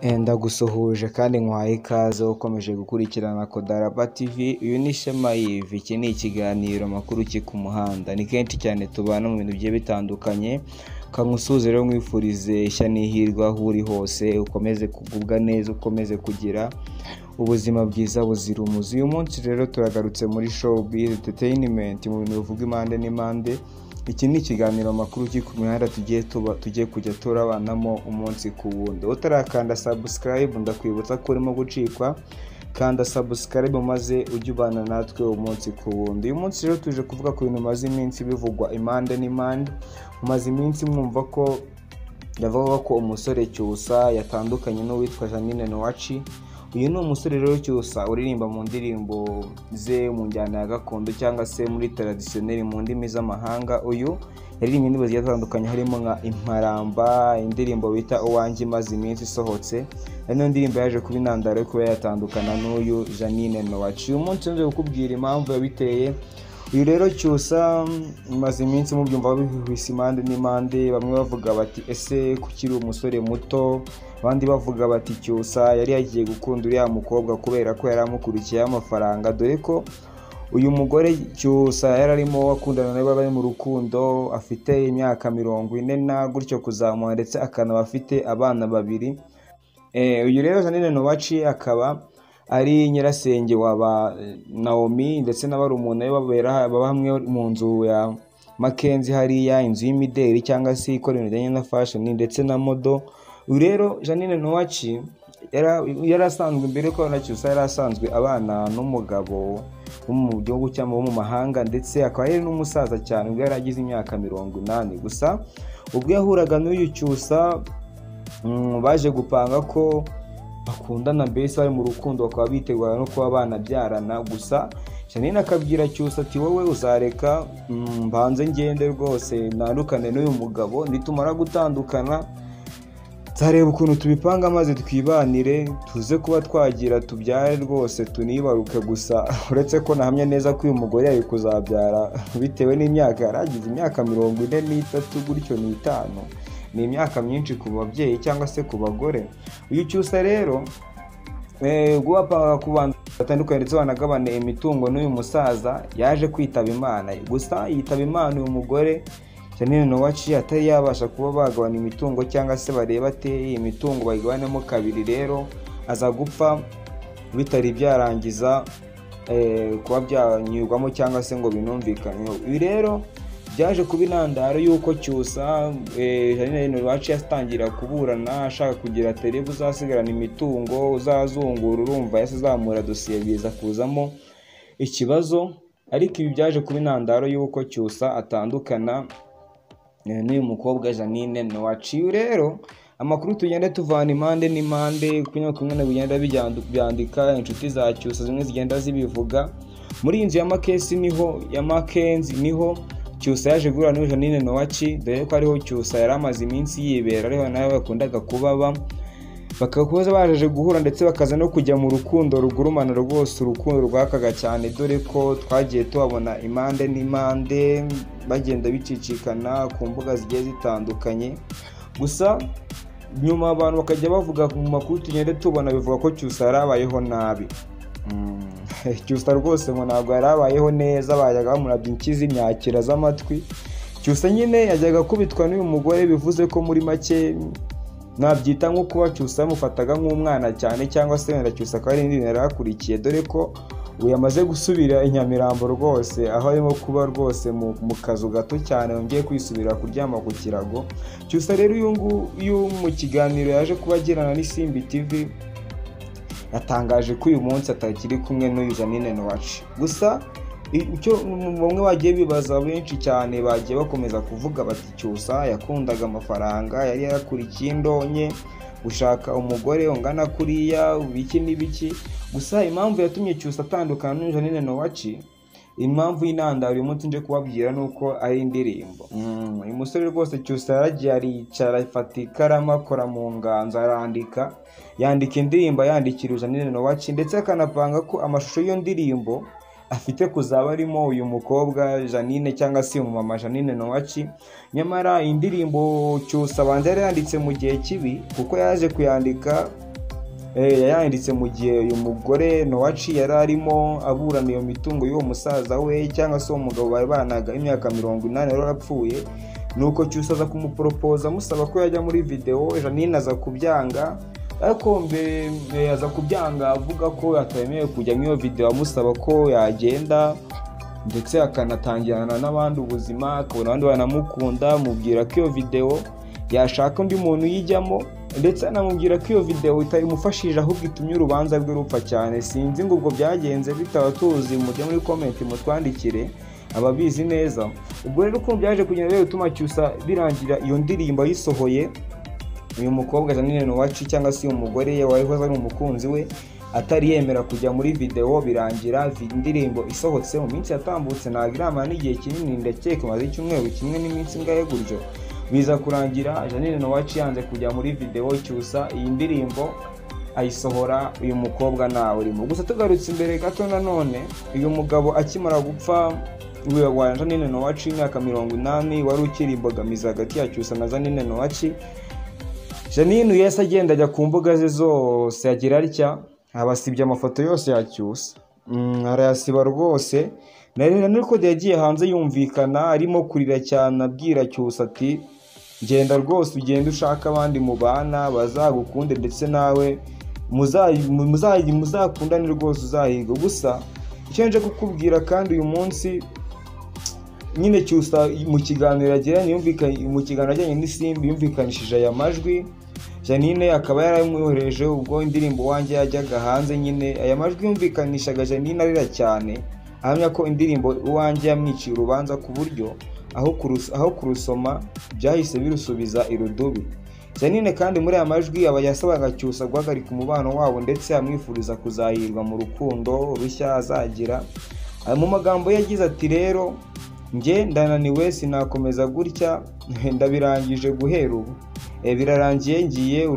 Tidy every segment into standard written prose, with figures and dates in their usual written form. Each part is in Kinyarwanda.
Ndagusuhuje kandi nkwaye ikaze ukomeje gukurikirana Kodaraba TV. Uyu ni Shema Yves, iki ni ikiganiro makuru ki ku muhanda. Ni kenshi cyane tubana mu bintu bigiye bitandukanye. Kangusuze rero nkwifurize ishya n'ihirwe aho uri hose, ukomeze kugubwa neza, ukomeze kugira ubuzima bwiza buzira umuze. Uyu munsi rero turagarutse muri showbiz entertainment, mu bintu bivuga impande n'impande. Iki ni ikiganiro makuru ki ku mihanda tugiye kujya turabanamo umunsi ku wundi. Utarakanda subscribe, ndakwibutsa ko urimo gucikwa. Kanda subscribe maze ujye ubana natwe umunsi ku wundi. Uyu munsi rero tuje kuvuga ku bintu bimaze iminsi bivugwa impande n'impande. Mumaze iminsi mwumva ko yavuga ko umusore Cyusa yatandukanye n'uwitwa Jeannine Nowaci. Uyu ni umusore rero Cyusa uririmba mu ndirimbo ze mu njyana ya gakondo cyangwa se muri traditionnel mu ndimi z'amahanga. Uyu yaririmbye indirimbo zigiye zitandukanye harimo nka Imparamba, indirimbo bita Uwanjye imaze iminsi isohotse. Ino ndirimbo yaje kuba intandaro yo kuba yatandukana n'uyu Jeannine Nowaci. Uyu munsi nje kukubwira impamvu yabiteye. Uyu rero Cyusa maze iminsi mubyumva bihwisa impande n'impande, bamwe bavuga bati ese kukiri umusore muto, abandi bavuga bati Cyusa yari yagiye gukunda uriya mukobwa kubera ko yari amukurikiyeho amafaranga, dore ko uyu mugore Cyusa yari arimo akundana nawe bari mu rukundo, afite imyaka 40 na gutyo kuzamura, ndetse akanaba afite abana babiri. Uyu rero Jeannine Nowaci akaba ari nyirasenge wa ba Naomi ndetse na barumuna be babera baba hamwe mu nzu ya Mackenzie hariya, inzu y'imideli cyangwa se ikora ibintu bijyanye na fashion ndetse na modo. Uyu rero Jeannine Nowaci yari asanzwe mbere ko na Cyusa yari asanzwe abana n'umugabo wo mu gihugu cyangwa wo mu mahanga, ndetse akaba yari n'umusaza cyane ubwo yari agize imyaka 80. Gusa ubwo yahuraga n'uyu Cyusa baje gupanga ko bakundana, mbese bari mu rukundo bakaba bitegura no kuba banabyarana. Gusa Jeannine akabwira Cyusa ati wowe uzareka mbanze ngende rwose ntandukane n'uyu mugabo, nitumara gutandukana nzareba ukuntu tubipanga maze twibanire, tuze kuba twagira tubyare rwose tunibaruke. Gusa uretse ko nahamya neza ko uyu mugore yari kuzabyara bitewe n'imyaka yari agize, imyaka 43 gutyo n'5, ni imyaka myinshi ku babyeyi cyangwa se ku bagore. Uyu Cyusa rero guhapanga ku bantu batandukanye ndetse banagabane imitungo n'uyu musaza, yaje kwitaba Imana. Gusa yitaba Imana uyu mugore Jeannine Nowaci atari yabasha kuba bagabana imitungo cyangwa se bareba ate iyi mitungo bayigabanemo kabiri. Rero aza gupfa bitari byarangiza kuba byanyurwamo cyangwa se ngo binumvikane. Ibi rero byaje kuba intandaro y'uko Cyusa Jeannine Nowaci yatangira kuburana ashaka kugira terebe uzasigarana imitungo uzazungura, urumva yasizamura dosiye biza kuzamo ikibazo. Ariko ibi byaje kuba intandaro y'uko Cyusa atandukana n'uyu mukobwa Jeannine Nowaci. Rero amakuru tugenda tuvana impande n'impande kumwe bigenda byandika inshuti za Cyusa zimwe zigenda zibivuga. Muri iyi nzu ya Mackenzie niho ya Mackenzie niho Cyusa yaje guhura n'uyu Jeannine Nowaci, dore ko ariho Cyusa yari amaze iminsi yibera, ariho nawe bakundaga kubaba, bakakuza baje guhura ndetse bakaza no kujya mu rukundo rugurumana rwose, urukundo rwakaga cyane, dore ko twagiye tubabona impande n'impande bagenda bicicikana ku mbuga zigiye zitandukanye. Gusa nyuma abantu bakajya bavuga mu makuru tugende tubona bivuga ko Cyusa yarabayeho nabi. Cyusa rwose ngo ntabwo yarabayeho neza, bajyaga bamurabya inkizi imyakira z'amatwi. Cyusa nyine yajyaga akubitwa n'uyu mugore, bivuze ko muri make nabyita nko kuba Cyusa yamufataga nk'umwana cyane, cyangwa se wenda Cyusa akaba ari ibintu yari akurikiye, dore ko ubu yamaze gusubira i Nyamirambo rwose, aho arimo kuba rwose mu kazu gato cyane, yongeye kwisubira kuryama ku kirago. Cyusa rero uyu nguyu mu kiganiro yaje kuba agirana n'Isimbi TV yatangaje ko uyu munsi atakiri kumwe n'uyu Jeannine Nowaci. Gusa icyo bamwe bagiye bibaza benshi cyane bagiye bakomeza kuvuga bati Cyusa yakundaga amafaranga, yari yarakurikiye indonke, gushaka umugore ungana kuriya biki n'ibiki. Gusa impamvu yatumye Cyusa atandukana n'uyu Jeannine Nowaci, impamvu y'intandaro uyu munsi nje kubabwira nuko ari indirimbo. Uyu musore rwose Cyusa yaragiye aricara afata ikaramu akora mu nganzo arandika, yandika indirimbo yandikira Jeannine Nowaci, ndetse akanapanga ko amashusho y'iyo ndirimbo afite kuzaba arimo uyu mukobwa Jeannine cyangwa se umumama Jeannine Nowaci. Nyamara indirimbo Cyusa abanza yari yanditse mu gihe kibi, kuko yaje kuyandika Yayanditse mu gihe uyu mugore Nowaci yari arimo aburana iyo mitungo y'uwo musaza we cyangwa se uwo mugabo bari banaga imyaka 80 yari yarapfuye. Nuko Cyusa aza kumuporopoza amusaba ko yajya muri video, Jeannine aza kubyanga, ariko mbere aza kubyanga avuga ko atemewe kujya muri iyo video, amusaba ko yagenda ndetse akanatangirana n'abandi ubuzima, akabona abandi banamukunda, amubwira ko iyo video yashaka undi muntu uyijyamo, ndetse anamubwira ko iyo video itayimufashije ahubwo itumye urubanza rwe rupfa cyane. Sinzi ngo ubwo byagenze bitaba tuzi, mujye muri comment mutwandikire ababizi neza. Ubwo rero ukuntu byaje kugenda rero bituma Cyusa birangira iyo ndirimbo ayisohoye, uyu mukobwa Jeannine Nowaci cyangwa se uyu mugore wari ari umukunzi we atari yemera kujya muri video, birangira indirimbo isohotse mu minsi yatambutse, ntabwo iramara n'igihe kinini, ndakeka imaze icyumweru kimwe n'iminsi ingahe gutyo. Biza kurangira Jeannine Nowaci yanze kujya muri video, Cyusa iyi ndirimbo ayisohora uyu mukobwa ntawe urimo. Gusa tugarutse imbere gato nanone, uyu mugabo akimara gupfa wa Jeannine Nowaci imyaka 80 wari ukiri imbogamizi hagati ya Cyusa na Jeannine Nowaci, Jeannine yahise agenda ajya ku mbuga ze zose agira atya abasibye amafoto yose ya Cyusa, arayasiba rwose. Ariko yagiye hanze yumvikana arimo kurira cyane abwira Cyusa ati genda rwose ugende ushaka abandi mubana bazagukunde ndetse nawe muzakundane rwose uzahiga. Gusa icyo nje kukubwira kandi uyu munsi nyine Cyusa mu kiganiro yagiranye mu kiganiro yagiranye n'Isimbi yumvikanishije aya majwi, Jeannine akaba yaramwohereje ubwo indirimbo wanjye yajyaga hanze. Nyine aya majwi yumvikanishaga Jeannine arira cyane ahamya ko indirimbo uwanjye yamwiciye urubanza ku buryo aho kurusoma byahise birusubiza irudubi. Jeannine kandi muri aya majwi aba yasabaga Cyusa guhagarika umubano wabo ndetse amwifuriza kuzahirwa mu rukundo rushya azagira. Mu magambo ye yagize ati rero njye ndananiwe sinakomeza gutya, ndabirangije guhera ubu, birarangiye, ngiye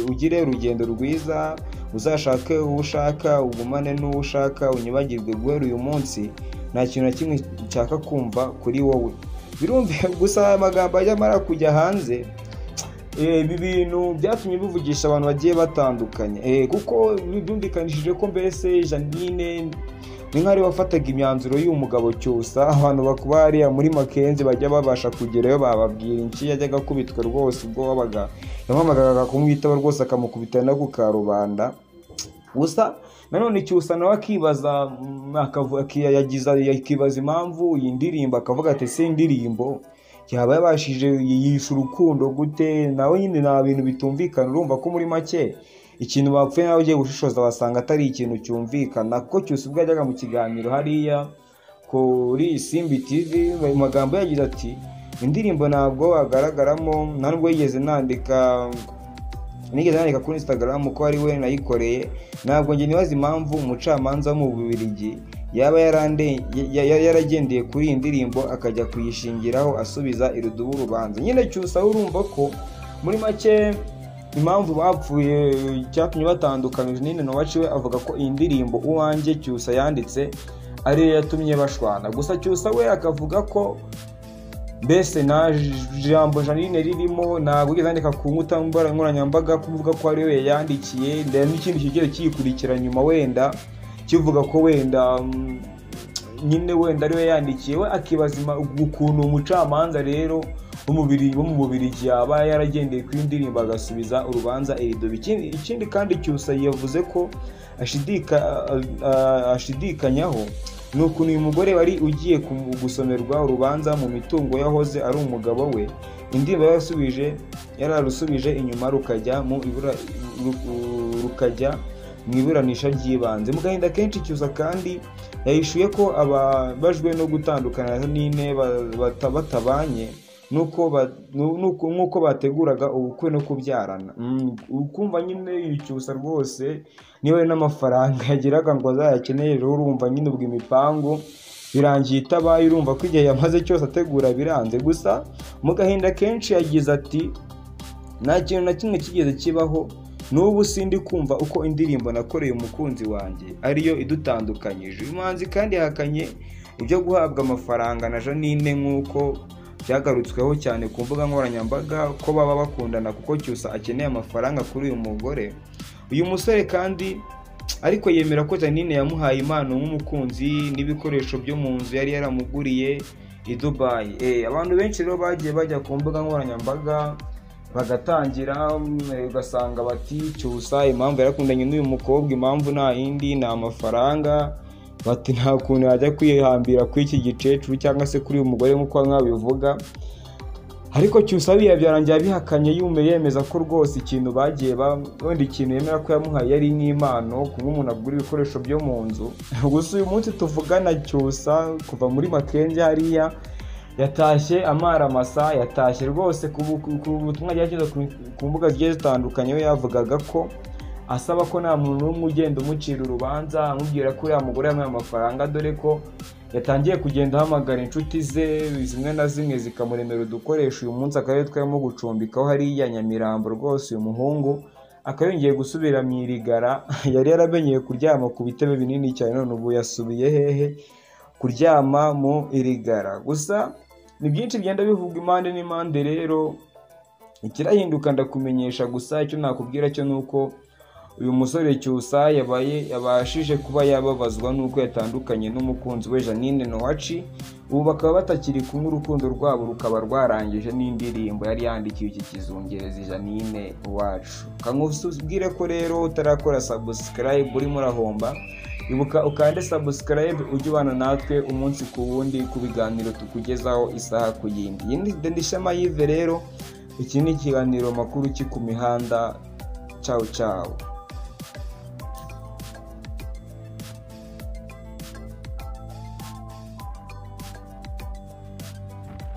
ugire urugendo rwiza, uzashake uwo ushaka, ugumane n'uwo ushaka, unyibagirwe guhera uyu munsi nta kintu na kimwe nshaka kumva kuri wowe. Birumvikana gusa aya magambo ajya amara kujya hanze, ibi bintu byatumye bivugisha abantu bagiye batandukanye, kuko byumvikanishije ko mbese Jeannine ni nk'ari wafataga imyanzuro y'uyu mugabo Cyusa. Abantu bakuba hariya muri Makenzi bajya babasha kugerayo bababwira inshi yajyaga akubitwa rwose, ubwo wabaga yamuhamagaraga kumwitaba rwose akamukubita no ku karubanda. Gusa nanone Cyusa nawe akibaza akibaza impamvu iyi ndirimbo, akavuga ati se indirimbo yaba yabashije yisha urukundo gute? Nawe nyine nta bintu bitumvikana. Urumva ko muri make ikintu bapfuye nawe ugiye gushishoza basanga atari ikintu cyumvikana, kuko Cyusa ubwo yajyaga mu kiganiro hariya kuri Isimbi TV mu magambo yagize ati indirimbo ntabwo agaragaramo, nta nubwo yigeze nandika nigeze nandika kuri Instagram ko ari we nayikoreye, ntabwo njye nibaza impamvu umucamanza wo mu Bubiligi yaba yaragendeye kuri iyi ndirimbo akajya kuyishingiraho asubiza irudubu urubanza. Nyine Cyusa urumva ko muri make impamvu bapfuye cyatumye batandukana, Jeannine Nowaci we avuga ko iyi ndirimbo uwanjye Cyusa yanditse ariyo yatumye bashwana. Gusa Cyusa we akavuga ko mbese nta jambo Jeannine ririmo, ntabwo yigeze yandika ku nkuta nkoranyambaga kuvuga ko ariyo yayandikiye, ndetse n'ikindi kigero kiyikurikira nyuma wenda kivuga ko wenda nyine wenda ariwe yandikiye. We akibaza ukuntu umucamanza rero wo mu Bubiligi yaba yaragendeye kuri indirimbo agasubiza urubanza iridobi. Ikindi kandi Cyusa yavuze ko ashidikanyaho ni ukuntu uyu mugore wari ugiye gusomerwa urubanza mu mitungo yahoze ari umugabo we, indirimbo yararusubije inyuma rukajya mu iburanisha ry'ibanze. Mu gahinda kenshi Cyusa kandi yahishuye ko ababajwe no gutandukana na Jeannine batabanye nuko bateguraga ubukwe no kubyarana. Ukumva nyine Cyusa rwose niba ari n'amafaranga yagiraga ngo azayakeneye, rero urumva nyine ubwo imipangu birangiye itabaye, urumva ko igihe yamaze cyose ategura biranze. Gusa mu gahinda kenshi yagize ati nta kintu na kimwe kigeze kibaho, n'ubu sindi kumva uko indirimbo nakoreye umukunzi wanjye ariyo idutandukanyije. Uyu muhanzi kandi yahakanye ibyo guhabwa amafaranga na Jeannine nk'uko byagarutsweho cyane ku mbuga nkoranyambaga ko baba bakundana kuko Cyusa akeneye amafaranga kuri uyu mugore. Uyu musore kandi ariko yemera ko Jeannine yamuhaye impano nk'umukunzi n'ibikoresho byo mu nzu yari yaramuguriye i Dubai. Abantu benshi rero bagiye bajya ku mbuga nkoranyambaga bagatangira, ugasanga bati Cyusa impamvu yarakundanye n'uyu mukobwa, impamvu nta yindi ni amafaranga, bati nta kuntu yajya kwihambira kuri iki gicecuru cyangwa se kuri uyu mugore nk'uko mwabivuga. Ariko Cyusa biriya byarangiye abihakanye, yume yemeza ko rwose ikintu bagiye wenda ikintu yemera ko yamuhaye yari nk'impano, kumwe umuntu agura ibikoresho byo mu nzu. Gusa uyu munsi tuvugana Cyusa kuva muri Makenje hariya yatashye amara masa, yatashye rwose ku butumwa yagiye ashyize ku mbuga zigiye zitandukanye, we yavugaga ko asaba ko nta muntu n'umwe ugenda umucira urubanza amubwira ko uriya mugore yamuhaye amafaranga, dore ko yatangiye kugenda ahamagara inshuti ze zimwe na zimwe zikamuremera udukoresho. Uyu munsi akarere twarimo gucumbikaho hariya Nyamirambo rwose, uyu muhungu akaba yongeye gusubira mu irigara yari yaramenyeye kuryama ku bitebe binini cyane, none ubu yasubiye hehe kuryama mu irigara. Gusa ni byinshi bigenda bivugwa impande n'impande, rero ikirahinduka ndakumenyesha. Gusa icyo nakubwira cyo ni uko uyu musore Cyusa yabashije kuba yababazwa n'uko yatandukanye n'umukunzi we Jeannine Nowaci, ubu bakaba batakiri kumwe, urukundo rwabo rukaba rwarangije n'indirimbo yari yandikiwe iki kizungerezi Jeannine Wacu. Kankubwire ko rero utarakora subscribe urimo urahomba, ibuka ukande subscribe ujye ubana natwe umunsi ku wundi ku biganiro tukugezaho isaha ku yindi. Iyi ni Ishema Yves rero, iki ni ikiganiro makuru ki ku mihanda. Ciao ciao.